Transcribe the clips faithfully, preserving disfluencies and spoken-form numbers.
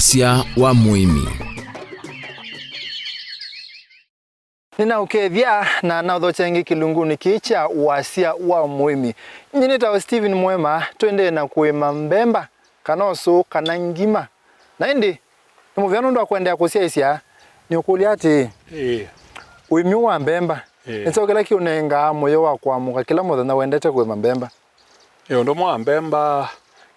Wasya wa mũĩmi. Nĩnaũkethya na naũthokya ĩngĩ kĩlungunĩ kĩĩ kya wasya wa mũĩmi. Nyie nĩtawa Stephen Mwema, tũendee na kũĩma mbemba, kana ũsũ, kana ngima. Na ĩndĩ, nĩ mũvea nũndũ wa kũendeea kũsyaĩĩsya, nĩũkũlya atĩĩ, Ĩĩ. Ũĩmi ũũ wa mbemba, Ĩĩ. nĩ kyaũ kĩla kĩũnengaa mũyo wa kũamũka kĩla mũthenya wendete kũĩma mbemba? Ĩ, ũndũ ũmwe wa mbemba,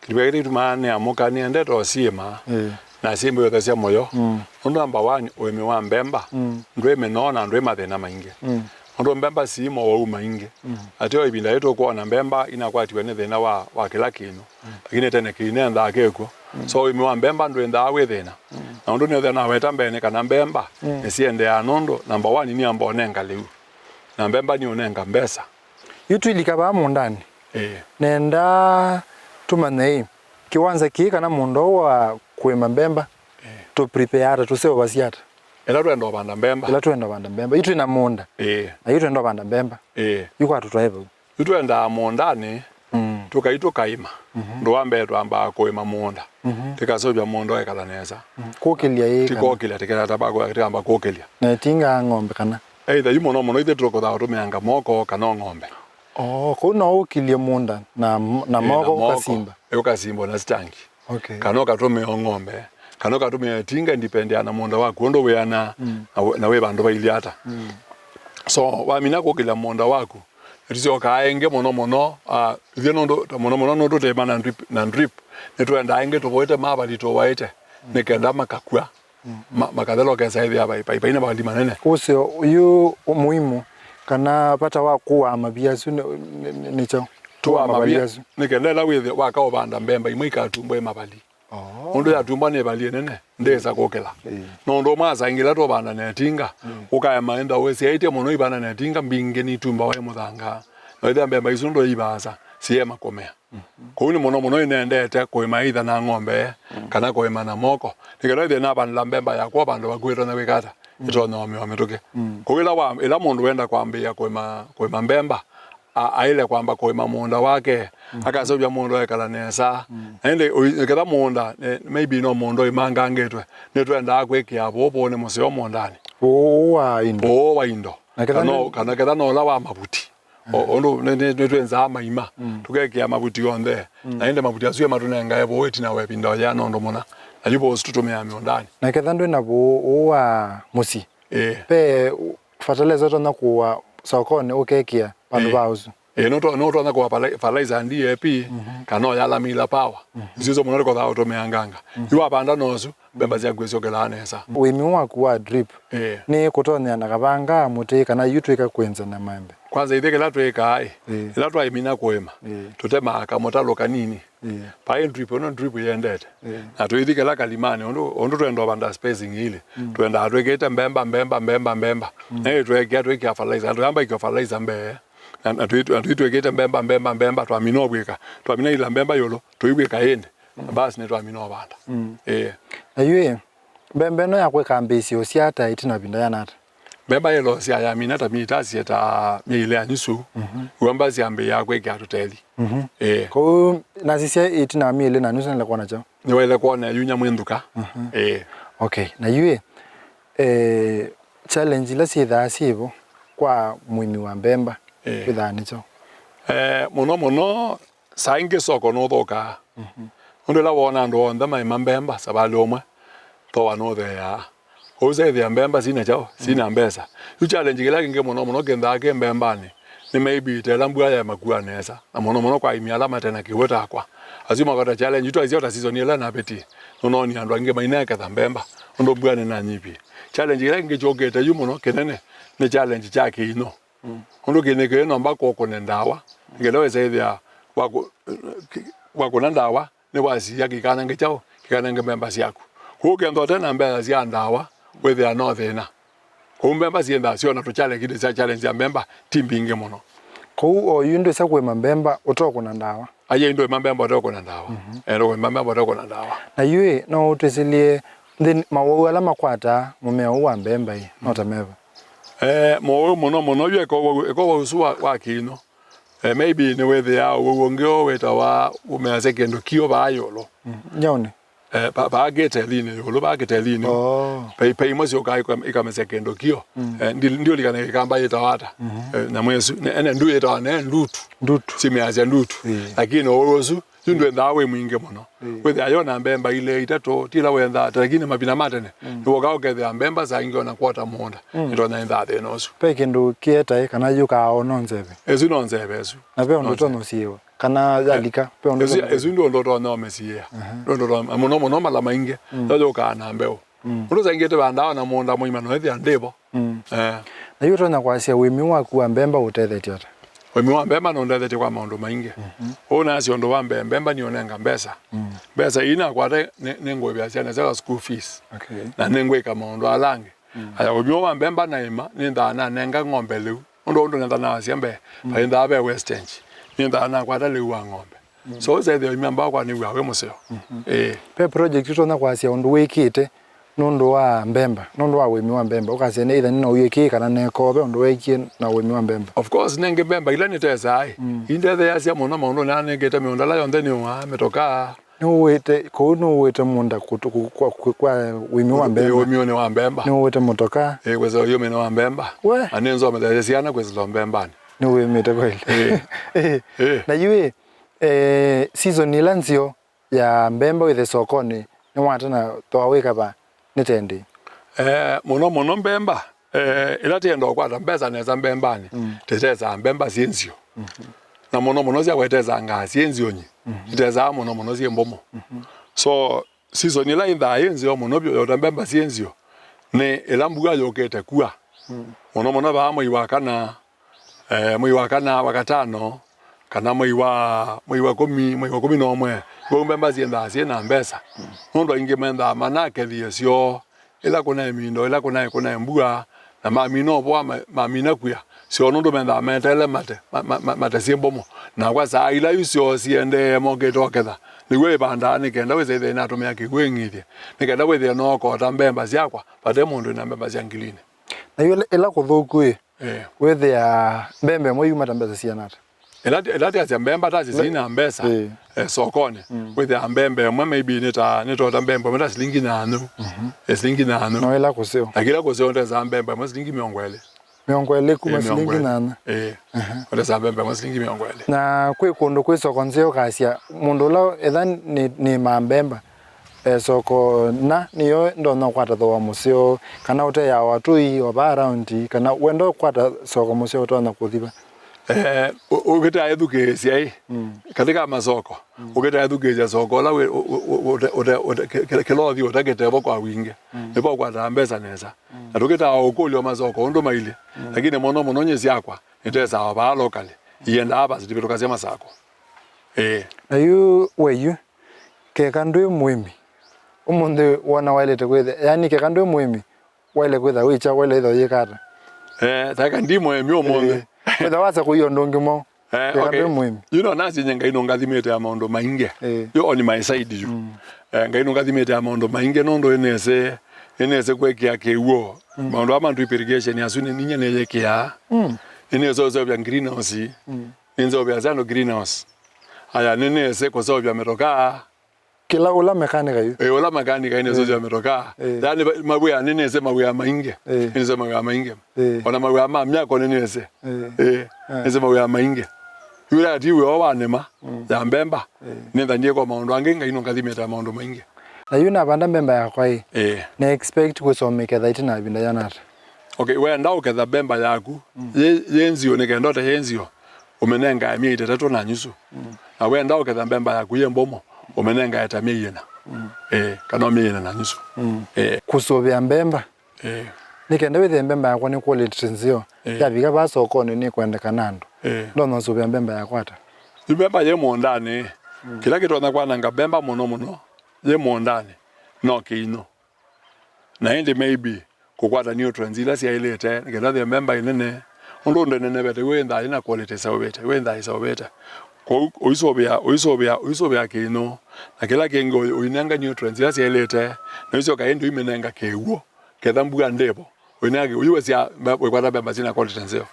kĩndũ kĩla kĩtumaa nĩamũka nĩendete o syĩma, Ĩĩ. na syĩmbĩthasya mũyo. Mm. Nũndũ number one, ũĩmi wa mbemba, Mm. ndwĩ mĩnoo na ndwĩ mathĩna maingĩ. Mm. Nũndũ mbemba sii mowau maingĩ. Mm. Ateo ĩvinda yĩĩ tũkwona mbemba inakwatiwe nĩ thĩna wa, wa kĩla kĩnyũ. Mm. Lakini tene kĩinendaa kĩkw'o. Mm. So ũĩmi wa mbemba ndwĩndaa wĩ thĩna. Mm. Na ũndũ nĩũthĩa naweta mbeenĩ kana mbemba Mm. nĩsiendeaa nũndũ number one nĩyamba ũnenga lĩu. Na mbemba nĩũnenga mbesa. Yu twĩlika vaa mũũndanĩ. Ĩĩ. Nenda tũmanye ĩ, kĩwanza kĩĩ kana mũũnda ũũ wa kũĩma mbemba, Ĩĩ. tũ prepare ata, tũseũvasya ata? Ĩla twenda ũvanda mbemba. Ĩla twenda ũvanda mbemba. Yu twĩ na mũũnda. Ĩĩ. Na yu twenda ũvanda mbemba. Ĩĩ. Yu kwa tũtwae vau. Yu twendaa mũũndanĩ, Mm. tũkai tũkaĩma. Mhm. Ũndũ wa mbee twambaa kũĩma mũũnda. Mhm. Tĩkaseũvya mũũnda ũekala nesa. Mm. Kũkĩlya ĩ kana? Tikokĩlya, tĩkenda tamba kũ-, tĩkamba kũkĩlya. Na ĩtinga ng'ombe kana? Either yu mũno mũno ithyĩ tũkũthaa ũtũmĩanga moko kana o ng'ombe. Oo, kũu no ũkĩlye mũũnda na, na Ĩĩ, na moko moko. ũkasimba? Ĩ, ũkasimba na sitangi. Okay. Kana ũkatũmĩa o ng'ombe, kana ũkatũmĩa ĩtinga, dependea na mũũnda waku ũndũ wĩana, Mm. na wĩ, na wĩ vandũ vailye ata. Mm. So, wamina kũkĩlya mũũnda waku, tũsyokaa ĩngĩ mũno mũno, ah, ithyĩ nũndũ, mũno mũno nũndũ tũtĩma na drip, na drip, nĩtwendaa ĩngĩ tũvoete mavali tũvaĩte, Mm. nĩ kenda makakw'a. Mm. Ma-, makathelokesa ĩthĩa vai, vai, vai na mavali manene. Ũseo, yu mũimu kana vata wa kũaa mavia asu nĩ, nĩ, nĩ, nĩ kyaũ? Tũaa mavali mavia asu. Nĩ kenda ĩla wĩthĩ waka ũvanda mbemba imwe ikatumbwa ĩ mavali. Oh. Ũndũ yatumbwa nĩ ĩvali ĩnene, ndĩsa kũkĩla. Ĩĩ. No ũndũ ũmwe asangi ĩla tũvanda na ĩtinga, Mm. ũkaema enda wĩsyaĩtye mũno ivanda na ĩtinga mbingĩ nitumbawa ĩ mũthanga. Na ĩthĩa mbemba isu ndũivaasa, siema kũmea. Mhm. Kũu nĩ mũno mũno ĩnendete kũĩma either na ng'ombe, Mm. kana kũĩma na moko. Nĩ kenda ĩthĩa navanda mbemba yakwa vandũ vakuĩtwe na wĩkata, Mm. ĩtonya ũmĩwa mĩtũkĩ. Mm. Kũu ĩla wa, ĩla mũndũ wenda kwambĩĩa kũĩma, kũĩma mbemba, a-, aĩle kwamba kũĩma mũũnda wake, Mhm. akaseũvya mũũnda ekala nesa. Mm. Na ĩndĩ ũi-, ketha mũũnda, eh, maybe no mũũnda ũimangangĩtwe, nĩtwendaa kwĩkĩa vũũ, vũũ nĩ mũseo mũũndanĩ. Vũũ wa indo. Vũũ wa indo. Na ketha Kana, nĩ- kana ketha no ũla wa mavuti. O, Mm. ũndũ nĩ, nĩ, nĩtwĩnzaa maima, Mm. tũkekĩa mavuti onthe. Mm. Na ĩndĩ mavuti asu matũnengae vũũ ĩtina wa ĩvinda o yĩana ũndũ mũna. Na yu vũũ ũsu tũtũmĩaa mĩũndanĩ. Na ketha ndwĩ na vũũ ũũ wa mũsyĩ, Ĩĩ. ve fertilizer ũtonya kũa sokonĩ ũkekĩa vandũ Ĩĩ. va ũsu. Ĩĩ, nũto-, nũtonya kũa fertili-, fertilizer D A P, Mhm. kana ũyala mila power. Mhm. Isu isu mũno tũkothaa ũtũmĩanganga. Mhm. Yu wavanda nosu, mbemba syaku ĩsyokelaa nesa. Ũĩmi waku wa drip, Ĩĩ. nĩ kũtonyea na kavanga mũtĩ kana yu twĩka kwĩnza na maembe? Kwanza ithyĩ kĩla twĩkaa ĩ, Ĩĩ. ĩla twaimina kũĩma, Ĩĩ. tũtemaa kamũtalo kanini. Ĩĩ. Paĩ drip, ĩno drip yendete. Ĩĩ. Na tũithi kĩla kalimanĩ, ũndũ, ũndũ twenda ũvanda spacing ilĩ. Mm. Twendaa twĩkĩte mbemba, mbemba, mbemba, mbemba. Mm. Na ĩĩ twekĩa, twĩkĩa fertilizer. Na tũyamba ĩkĩa fertilizer mbee. Na, na tũi-, na tũitwĩkĩte mbemba, mbemba, mbemba, twamina ũvw'ĩka. Twamina ila mbemba ĩũlũ, tũivw'ĩka ĩndĩ. Na basi nĩtwamina ũvanda. Mm. Ĩĩ. Na yu ĩ, mbemba ĩno yakwa ĩkambĩĩsya ũsyaa ata ĩtina wa ĩvinda yĩana ata? Mbemba yĩla ũsyaa yamina ta mita syĩ ta mĩilĩ ya nusu, Mhm. wamba syambĩĩa kwĩkĩa tũteli. Mhm. Ĩĩ. Kwoou nasisya ĩtina wa mĩilĩ na nusu nĩle kwona kyaũ? Nĩwaĩle kwona yu nyamũ ĩ nthuka. Mhm. Ĩĩ. Okay, na yu ĩ, eh, challenge ila syĩthaa syĩvo kwa mũĩmi wa mbemba Ĩĩ. wĩthaa nĩ kyaũ? Eh, mũno mũno, saa ingĩ soko nũthũkaa. Mhm. Nũndũ ĩla woona andũ onthe maĩma mbemba savalĩ ũmwe, thoa nũtheeaa. Kwoou sethĩa mbemba sina kyaũ, sina mbesa. Yu challenge kĩla kĩngĩ mũno mũno kĩnthaa kĩ mbembanĩ, nĩ maybe ta ĩla mbua yaema kua nesa, na mũno mũno kwa aĩmi ala mate na kĩw'ũ takwa. Asu makwata challenge, yu twaisye o ta season ĩla navĩtie, nũnoonie andũ angĩ maineketha mbemba, nũndũ mbua nĩnanyivie. Challenge kĩla kĩngĩ kyũkĩte yu mũno kĩnene, nĩ challenge kya kĩinũ. Mm. Ũndũ kĩnĩ kĩĩ nomba kũkũne ndawa, nĩ kenda wĩsaĩthĩa wakũ-, wakũna ndawa, nĩwasiĩa kĩkanange kyaũ, kĩkanange mbemba syaku. Kwoou kenda ũte na mbesa sya ndawa, wĩthĩa no thĩna. Kwoou mbemba syĩndaa syona tũ challenge, sya challenge sya mbemba ti mbingĩ mũno. Kwoou o yu ndwĩsa kũĩma mbemba ũteũkũna ndawa? Aiee, ndũĩma mbemba ũteũkũna ndawa. Mhm. Eh, ndũĩma mbemba ũteũkũna ndawa. Na yu ĩ, no ũtwĩsĩlye nthĩ mawau ala makwataa mũmea ũũ wa mbemba ĩ, no ta meva? Eh, mowau mũno mũno, yu eka ũwau, eka ũwau ũsu wa, wa kĩinũ. Eh, maybe nĩwĩthĩaa ũwau ũngĩ ũũ wĩtawa ũmeasya kĩndũ kiũ vaa ĩũlũ. Mm, nyaũnĩ? Eh, pa- paa kĩtelinĩ ĩũlũ, paa kĩtelinĩ. Oh. Pe- pe imwe syũkaa ika- ikamesya kĩndũ kĩo. Mm. Eh, ndi- ndiũlikana ĩkamba yĩtawa ata. Mhm. Eh, nyamũ ĩsu, ne- ene ndu yĩtawa ne ndutu. Ndutu. Simĩasya ndutu. Ĩĩ. Lakini ũũ ũsu, yu ndwendaa wĩ mwingĩ mũno. Ĩĩ. Wĩthĩa yona mbemba ilĩ itatũ, ti ila wendaa, ta lakini mavina ma tene, mm, nĩwokaa ũkethĩa mbemba saa ingĩ ona kwota mũũnda. Mm. Nĩtonya ĩthaa thĩna ũsu. Pe kĩndũ kĩetae kana yũkaa o no nzeve. Ĩsu no nzeve ĩsu. Na ve ũndũ no nzeve. Ũtonya ũsiĩwa. Kana yalika, ve ũndũ ũtonya. Ĩsu ndi ũndũ ũtonya ũmĩsiĩa. Aha. Ũndũ ũtonya, mũno mũno mala maingĩ, mm, yo yũkaa na mbeũ. Mm. Ũndũ saa ingĩ tĩvandaa ona mũũnda mũima no ĩthĩa ndĩvo. Mm. Eh. Na yu ũtonya kwasya ũĩmi waku wa mbemba ũtethetye ata? Ũĩmi wa mbemba nũndethetye kwa maũndũ maingĩ. Mhm. Ũũ nasya ũndũ wa mbee, mbemba nĩũnenga mbesa. Mm. Mbesa ii nakwata nĩ- nĩngũĩvĩa syana syakwa school fees. Okay. Na nĩngwĩka maũndũ ala angĩ. Mm. Aya, ũĩmi ũũ wa mbemba naĩma, nĩnthaa nanenga ng'ombe lĩu. Ũndũ ũndũ nĩnthaa naasya mbee, mm, vaĩnthaa ve wastage. Nĩnthaa nakwata lĩu wa ng'ombe. Mm. So, ũsethĩa ũĩmi wa mbemba wakwa nĩw'aa wĩ mũseo. Mhm. Ĩĩ. Ve project ũtonya kwasya ũndũ wĩkĩte nũndũ wa mbemba, nũndũ wa ũĩmi wa mbemba, ũkasya nĩ either nĩ no wĩkĩe kana neko ve ũndũ weekie na ũĩmi wa mbemba? Of course, nengĩ mbemba ila nĩtesaa ĩ, mm, indetheeasya mũno maũndũnĩ ala nĩkĩte mĩũnda ĩla yonthe nĩũaa mĩtokaa. Nĩũĩte, kũu nĩũĩte mũũnda kũtũ- kũ- kwa, kwa, kwa ũĩmi wa mbemba? Ũĩminĩ wa mbemba. Nĩũĩte mũtokaa? Ĩĩ, kwĩsĩla ũĩminĩ wa mbemba. We. Na nĩnzometheesya syana kwĩsĩla mbembanĩ. Nĩwĩmĩte kweli? Ĩĩ. Ĩĩ. Ĩĩ. Na yu ĩ, eh, season ĩla nzeo ya mbemba wĩthe sokonĩ nĩwatana thooa wĩkava nĩ tendi? Eh, mũno mũno mbemba, eh, ĩla tĩenda ũkwata mbesa nesa mbembanĩ, mm, tĩtesaa mbemba syĩ nzeo. Mhm. Na mũno mũno syakwa itesangaa syĩ nzeo nyie. Mhm. Itesaa mũno mũno syĩ mbũmũ. Mhm. So, season ĩla ĩthaa yĩ nzeo mũno vyũ yota mbemba syĩ nzeo nĩ ĩla mbua yũkĩte kua. Mm. Mũno mũno vaa mwei wa kana, eh, mwei wa kana, wa katano, kana mwei wa, mwei wa kũmi, mwei wa kũmi na ũmwe, vau mbemba syĩnthaa syĩ na mbesa. Mm. Nũndũ aingĩ mendaa manakethie syoo, ĩla kũnaĩ mindo, ĩla kũnaĩ, kũnaĩ mbua, na mamina ũvũa, ma- mamina kwia syoo, nũndũ mendaa meteele mate, ma- ma- ma- mate syĩ mbũmũ. Nakwa saa ila yu syoo siendee mokĩte ũketha, nĩw'o ĩvandaa nĩ kenda wĩsĩthĩe natũmĩa kĩw'ũ ĩng'ithye, nĩ kenda wĩthĩe nookota mbemba syakwa, vate mũndũ wĩna mbemba sya ngilinĩ. Na yu ĩla kũthũku ĩ, eh, wĩthĩa mbemba ĩmwe yuma ta mbesa siana ata? Ĩla, ĩla tiasya mbemba tasya sina mbesa, eh, eh, sokonĩ. Mm. Wĩthĩa mbemba ĩmwe maybe nĩ ta, nĩ tota mbemba ĩmwe ta silingi nyanya. Mhm. Eh, silingi nyanya. No ĩla kũseo. Lakini ĩla kũseo ndesaa mbemba ĩmwe silingi mĩongo ĩlĩ. Mĩongo ĩlĩ kuma, eh, silingi nyanya. Eh. Aha. Ndesaa mbemba ĩmwe silingi mĩongo ĩlĩ. Na kwĩ kũndũ kwĩ soko nzeo kasya mũndũ ũla etha nĩ, nĩmaa mbemba, eh, soko na nĩyo ndonya ũkwata thooa mũseo, kana ũteaa watũi o vaa around, kana wenda ũkwata soko mũseo ũtonya kũthi va? Eh, ũ- ũkĩtaa ethukĩĩsya ĩ, mm, katika masoko, mm, ũkĩtaa ethukĩĩsya soko ũla wĩ- ũ- ũ- ũ- ũte- ũte- ũte- kĩ- kĩ- kĩla ũthi ũte kĩtevo kwa wingĩ, mm, nĩvo ũkwataa mbesa nesa. Mm. Na tũkĩtaa ũkũlyo masoko ũndũ mailye, mm, lakini mũno mũno nyie syakwa nĩtesaa o vaa locally, iendaa vasi ndivĩtũkasya masako. Ĩĩ. Na yu we yu, keka ndwĩ mũĩmi, ũmũnthĩ wona waĩlĩte kwĩthĩa, yani, keka ndwĩ mũĩmi, waĩle kwĩthĩa wĩkya, waĩle ĩthĩa ũyĩka ata? Eh, taeka ndi mũĩmi ũmũnthĩ. Eh, kwĩthĩa wasa kũia ũndũ ũngĩ mwaũ, eh, keka okay, ndwĩ mũĩmi. You know, nasinye Ngai nũngathimĩte ya maũndũ maingĩ. Eh. Yo on my side yu. Mm. Eh, Ngai nũngathimĩte ya maũndũ maingĩ nũndũ ĩnĩsĩ, ĩnĩsĩ kwĩkĩa kĩw'ũ. Mm. Maũndũ ama drip irrigation asu nĩ ninya nĩyĩkĩaa. Mm. Ĩnĩsĩ ũseũvya greenhouse. Mm. Nĩnzeũvya syandũ greenhouse. Aya, nĩnĩsĩ kũseũvya mĩtokaa. Kĩla ũla mekanika yu. Eh, ũla mekanika nĩnzeũvya mĩtokaa. Eh. Yani, mawĩa, nĩnĩsĩ mawĩa maingĩ. Eh. Nĩnĩsĩ mawĩa maingĩ. Eh. Ona mawĩa ma myako nĩnĩsĩ. Eh. Eh, ah, nĩnĩsĩ mawĩa maingĩ. Yu ĩla ti wĩa wa nĩma, mm, ya mbemba. Eh. Nĩtha ndiĩkwa maũndũ angĩ, Ngai nũngathimĩte maũndũ maingĩ. Na yu navanda mbemba yakwa ĩ, eh, na expect kwĩsomeketha ĩtina ya ĩvinda yana ata? Okay, wenda ũketha mbemba yaku, mm, yĩ, yĩ nzio, nĩ kenda ũte yĩ nzio, ũmĩnengae myei ĩtatũ na nyusu. Mm. Na wenda ũketha mbemba yaku yĩ mbũmũ, ũmĩnengae ta myei ĩna. Mm. Eh, kana o myei ĩna na nyusu. Mm. Eh. Kũsũvĩa mbemba. Eh. Nĩ kenda wĩthĩe mbemba yakwa nĩ quality nzeo. Eh. Yavika vaa sokonĩ nĩkwendeka na andũ. Eh. Ndonya ũsũvĩa mbemba yakwa ata? Yu mbemba yĩ mũũndanĩ. Mm. Kĩla kĩtonya kwananga mbemba mũno mũno yĩ mũũndanĩ no kĩinyũ. Na ĩndĩ maybe kũkwata nutrients ila syaĩlĩte, nĩ kenda thĩe mbemba ĩnene. Ũndũ ũndũ ĩnenevete, wĩnthaa yĩna quality ĩseũvĩte, wĩnthaa ĩseũvĩte. Kwoou ũisũvĩa, ũisũvĩa, ũisũvĩa kĩinyũ, na kĩla kĩngĩ ũi-, ũinenga nutrients ila syaĩlĩte, na ũisyoka ĩndĩ ũimĩnenga kĩw'ũ, ketha mbua ndĩvo, ũinenga kĩw'ũ, ũiw'e sya, mbe-, wĩkwata mbemba syĩna quality nzeo.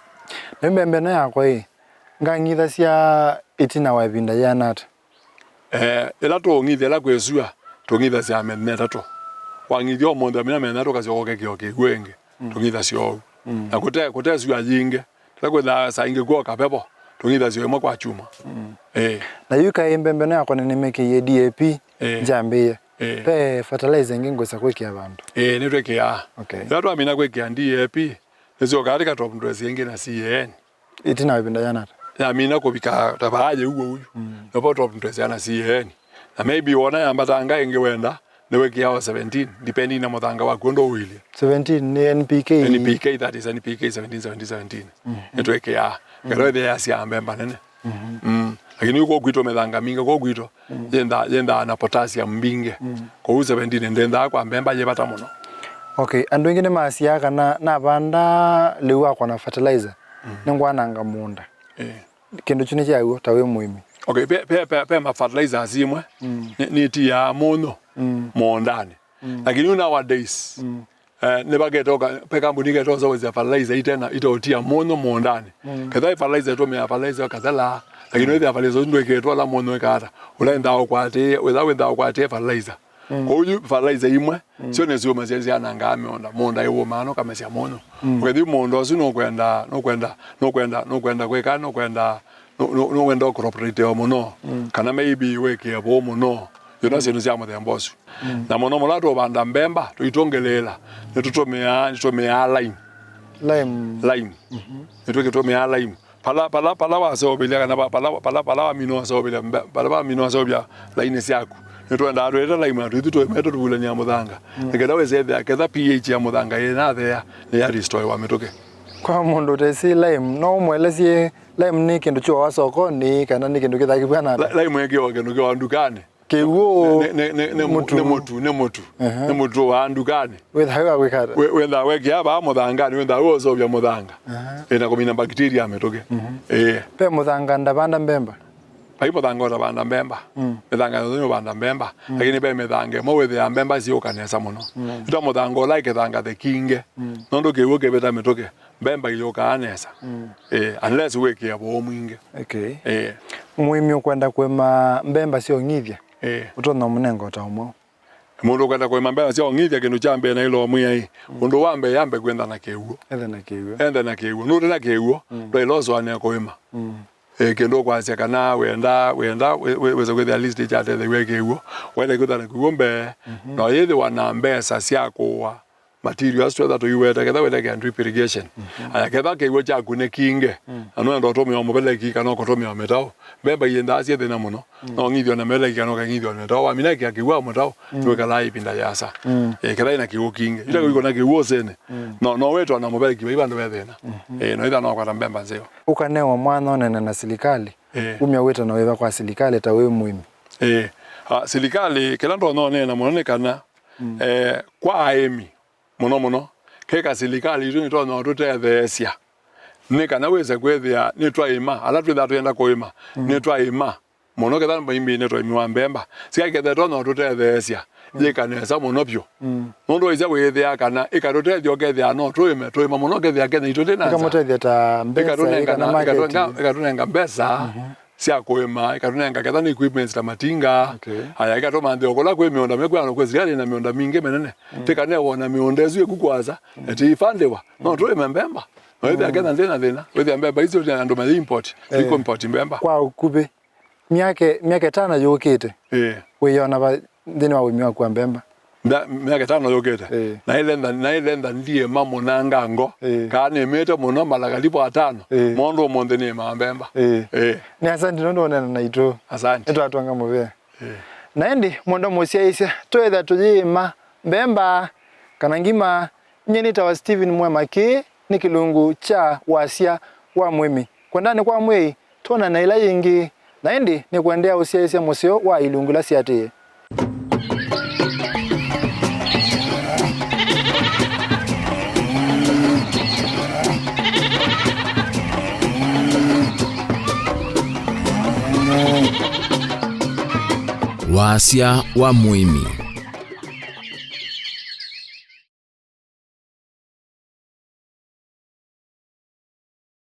Na mbemba ĩno yakwa ĩ, ngang'ithasya ĩtina wa ĩvinda yĩana ata? Eh, ĩla tũũng'ithya ĩla kwĩ sua, tũng'ithasya mĩthenya ĩtatũ. Wang'ithya ũmũnthĩ, wamina mĩthenya ĩtatũ, ũkasyoka ũkekĩa o kĩw'ũ ĩngĩ, tũng'ithasya oou. Na kũte, kũte sua yingĩ, kĩla kwĩthaa saa ingĩ kw'o kapepo, tũng'ithasya ĩmwe kwa kyumwa. Ĩĩ. Na yu kaĩ mbembe ĩno yakwa nĩnĩmĩkĩie D A P, ĩĩ, njambĩĩe. Ĩĩ. Ve fertilizer ĩngĩ ngwĩsa kwĩkĩa vandũ? Ĩĩ, nĩtwĩkĩaa. Okay. Ĩla twamina kwĩkĩa D A P, nĩsyokaa tũka top dress ĩngĩ na C A N. Ĩtina wa ĩvinda yĩana ata? Yamina kũvika ta vaa yĩ ũw'o ũyu. Novo top dress ya na C A N. Na maybe wona yambatanga ĩngĩ wenda, nĩwĩkĩaa o seventeen, depending na mũthanga waku ũndũ ũilyĩ. Seventeen nĩ N P K? N P K, that is N P K seventeen, seventeen, seventeen. Nĩtwĩkĩaa. Ngetha ĩthĩa yasyaa mbemba nene. Mm. Lakini kũu kwitũ mĩthanga mingĩ, kũu kwitũ yĩnda-, yĩndaa na potassium mbingĩ. Kũu seventeen ndĩndaa kwa mbemba yĩ vata mũno. Okay, andũ aingĩ nĩmasyaa kana navanda lĩu wakwa na fertilizer, nĩngwananga mũũnda. Ĩĩ. Kĩndũ kyu nĩ kya w'o ta wĩ mũĩmi? Okay, ve, ve, ve, ve ma fertilizers imwe nĩ, nĩtiaa mũnyũ mũũndanĩ. Lakini yu nowadays, eh, nĩvaketoka, ve kambuni iketoseũvasya fertilizer itena, iteũtia mũnyũ mũũndanĩ. Ketha ĩ fertilizer ĩtũmĩaa fertilizer ya kathela, lakini wĩthĩa fertilizer ũsu ndwĩkĩtwe ala mũnyũ ĩkaata. Ũla wendaa ũkwatĩĩe, wĩtha wendaa ũkwatĩĩe fertilizer. Kwoou yu fertilizer imwe, syo nĩ syũmasya syanangaa mĩũnda. Mũũnda ĩwũmaa nũkamesya mũnyũ. Ũkethĩ mũũnda ũsu nũkwenda, nũkwenda, nũkwenda, nũkwenda kwĩka, nũkwenda, nũ-, nũ-, nũkwenda ũkũroporatewa mũno. Kana maybe wĩkĩe vũũ mũno. Yona syĩndũ sya mũthemba ũsu. Na mũno mũno tũvanda mbemba, tũitũngĩlĩĩla, nĩtũtũmĩaa, nĩtũtũmĩaa lime. Lime. Lime. Nĩtũkĩtũmĩaa lime. Pala, pala, pala waseũvĩlya kana pa-, pala, pala, pala wamina ũseũvĩlya mbe-, pala wamina ũseũvya lainĩ syaku, nĩtwendaa twĩte lime na tũithi tũimete tũvulany'a mũthanga. Nĩkenda wĩsethĩa ketha pH ya mũthanga yĩnathea nĩya restore wa mĩtũkĩ. Kwa mũndũ ũtesĩ lime, no ũmũelesye lime nĩ kĩndũ kyoawa sokonĩ kana nĩ kĩndũ kĩthakĩvw'a nata? La-, lime ĩkĩwa kĩndũ kĩwa ndukanĩ. Kĩw'ũ, nĩ, nĩ, nĩ, nĩ mũtu. Nĩ mũtu, nĩ mũtu. Ehe. Nĩ mũtu wa ndukanĩ. Wĩthaa wĩ wa kwĩka ata? Wĩ-, wĩthaa wekĩa vaa mũthanganĩ, wĩthaa wĩ ũseũvya mũthanga. Aha. Ĩĩ, na kũmina bacteria mĩtũkĩ. Ĩĩ. Ve mũthanga ndavanda mbemba? Vai mũthanga ũtavanda mbemba. Mĩthanga yonthe nĩũvanda mbemba. Lakini ve mĩthanga ĩmwe wĩthĩaa mbemba siũka nesa mũno. Nĩ ta mũthanga ũla ĩkĩthanga the kinge. Nũndũ kĩw'ũ kĩvĩta mĩtũkĩ. Mbemba iyũkaa nesa. Eh, unless wĩkĩe vũũ mwingĩ. Okay. Eh. Mũĩmi ũkwenda kũĩma mbemba sya ũng'ithya, eh, ũtonya ũmũnenga ũtao mwaũ? Mũndũ ũkwenda kũĩma mbemba sya ũng'ithya, kĩndũ kya mbee naĩle ũmwĩa ĩ, ũndũ wa mbee yambe kwenda na kĩw'ũ. Ethe na kĩw'ũ. Ethe na kĩw'ũ. Nũte na kĩw'ũ, ndwaĩle ũsũanĩa kũĩma. Eh, kĩndũ ũkwasya kana wenda, wenda wĩ-, wĩ-, wĩse kwĩthĩa at least kyatetheew'a kĩw'ũ. Wenda kwĩthĩa na kĩw'ũ mbee, no yĩthĩwa na mbesa sya kũa materials twetha tũiweta, ketha wĩtekea drip irrigation. Aya, ketha kĩw'ũ kyaku nĩ kinge, na nũenda ũtũmĩa mũveleki kana ũkũtũmĩa mĩtao, mbemba iendaa syĩ thĩna mũno. No ũng'ithyo na mũveleki kana ũkang'ithyo na mĩtao, wamina ĩkĩa kĩw'ũ mĩtao, nĩwĩkalaa ĩvinda yĩasa. Eh, ketha ĩna kĩw'ũ kinge. Ĩla wĩkona kĩw'ũ ũsene, no, no wĩtwa na mũveleki vai vandũ ve thĩna. Eh, no ĩtha no kwata mbemba nzeo. Ũkanewa mwanya ũnene na silikalĩ, eh, umya wĩtano wĩva kwa silikalĩ ta wĩ mũĩmi? Eh, ah, silikalĩ, kĩla ndonya ũneena mũno nĩ kana, eh, kwa aĩmi, mũno mũno, keka silikalĩ itũ nĩtonya ũtũtetheesya nĩ kana wĩse kwĩthĩa nĩtwaĩma, ala twĩthaa twĩenda kũĩma, nĩtwaĩma mũno, ketha mbaimbĩ nĩ twaĩmi wa mbemba. Sika ketha ĩtonya ũtũtetheesya, yĩka nesa mũno vyũ. Nũndũ waisya wĩĩthĩa kana ĩkatũtethya ũkethĩa no tũĩme, tũĩma mũno ũkethĩa Kenya itũ tĩ na nza. Ĩkamũtethya ta mbesa, ĩkatũnenga ĩkana na, market. Ĩkatũnenga, ĩkatũnenga mbesa sya kũĩma, ĩkatũnenga ketha nĩ equipments ta matinga. Okay. Aya, ĩkatũma nthĩ o kũla kwĩ mĩũnda mĩkwĩana kwĩ sirikali na mĩũnda mingĩ mĩnene. Tĩkanewa na mĩũnda ĩsu ĩku kwasa, ĩti ifandĩwa. No tũĩme mbemba. No wĩthĩa Kenya ndĩ na thĩna. Wĩthĩa mbemba isu andũ mayĩ import. Eh. Iko import mbemba. Kwa ũkuvĩ, myaka, myaka ĩtano yũkĩte, eh, wĩyona va nthĩnĩ wa ũĩmi waku wa mbemba? Mya-, myaka ĩtano yũkĩte. Eh. Naĩlenda, naĩlenda ndiĩma mũnangango. Eh. Kaa nĩmĩte mũno malakalipo atano. Eh. Mũndũ ũmũnthĩ nĩmaa mbemba. Eh. Eh. Nĩ asante nũndũ ũneena naitũ. Asante. Nĩtwatwanga mũvea. Eh. Na ĩndĩ, mwendwa mũsyaĩĩsya, tweetha tũyĩĩma mbemba kana ngima, nyie nĩtawa Stephen Mwema. Kĩĩ nĩ kĩlungu kya wasya wa mũĩmi. Kwendanĩ kwa mwĩĩ, twonane ĩla yĩngĩ, na ĩndĩ nĩkũendeea ũsyaĩĩsya mũseo wa ilungu ila siatĩĩe. Wasya wa mũĩmi.